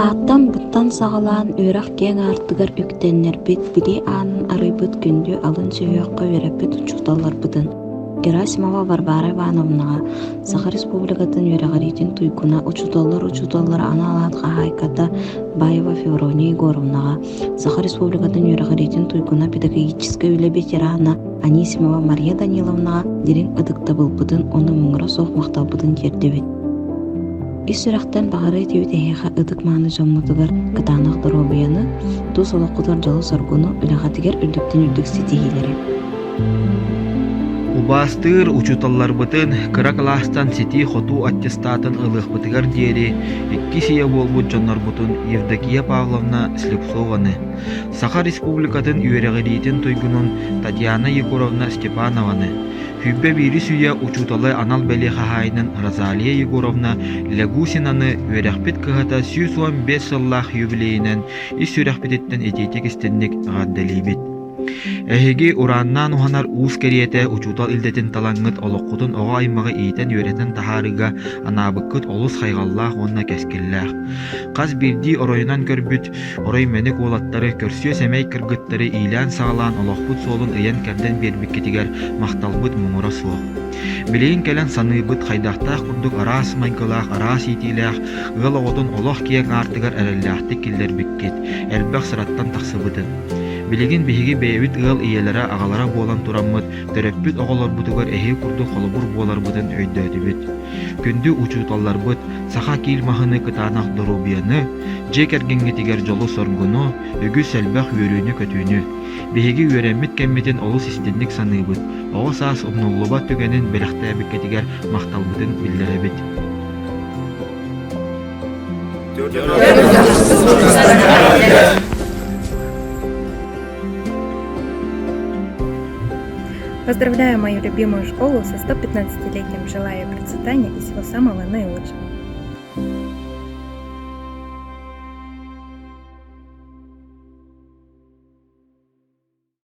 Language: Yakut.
Ааттан-быттан саҕалаан үөрэх киэҥ аартыгар үктэннэрбит, билии аанын арыйбыт күндү алын сүһүөххэ үөрэппит учууталларбытын Герасимова Варвара Ивановнаҕа, Саха Республикатын үөрэҕириитин туйгуна, учууталлар учууталлара анал аат хаһаайката Баева Феврония Егоровнаҕа, Саха Республикатын үөрэҕириитин туйгуна, педагогическай үлэ ветерана Анисимова Мария Даниловнаҕа дириҥ ытыктабылбытын уонна муҥура суох махталбытын тиэрдэбит. Ис сүрэхтэн баҕарыы этибит эһиэхэ ытык-мааны дьоммутугар кытаанах доруобуйаны, тус олоххутугар дьолу-соргуну, үлэҕитигэр үрдүктэн үрдүк ситиһиилэри. Убаастыыр учууталларбытын кыра кылаастан ситии-хотуу аттестатын ылыахпытыгар диэри иккис ийэ буолбут дьоннорбутун Евдокия Павловна Слепцованы, Саха Республикатын үөрэҕириитин туйгунун Татьяна Егоровна Степанованы, Сүүрбэ биирис үйэ учуутала анал бэлиэ хаһаайынын Розалия Егоровна Лягусинаны үөрэхпит кыһата 115 сыллаах юбилейынан ис сүрэхпититтэн итиитик-истинник эҕэрдэлиибит. Эһиги урааннаан уһанар уус кэриэтэ учуутал илдэтин талаҥҥыт олоххутун оҕо аймаҕы иитэн-үөрэтэн таһаарыыга анаабыккыт олус хайҕаллаах уонна кэскиллээх. Хас биирдии оройунан көрбүт орой мэник уолаттары, көрсүө-сэмэй кыргыттары иилээн-саҕалаан олохпут суолун ыйан-кэрдэн биэрбиккитигэр махталбыт муҥура суох. Билигин кэлэн саныыбыт хайдахтаах курдук араас майгылаах, араас иитиилээх ыал оҕотун олох киэҥ аартыгар эрэллээхтик киллэрбиккит, элбэх сыраттан тахсыбытын. Билигин биһиги бэйэбит ыал ийэлэрэ, аҕалара буолан тураммыт, төрөппүт оҕолорбутугар эһиги курдук холобур буоларбытын өйдөөтүбүт. Күндү учууталларбыт, саха киил маһыны кытаанах доруобуйаны, дьиэ кэргэҥҥитигэр дьолу-соргуну, үгүс элбэх үөрүүнү-көтүүнү. Биһиги үөрэммит кэммитин олус истинник саныыбыт, оҕо саас умнуллубат түгэнин бэлэхтээбиккитигэр махталбытын биллэрэбит. Поздравляю мою любимую школу со 115-летием, желаю процветания и всего самого наилучшего.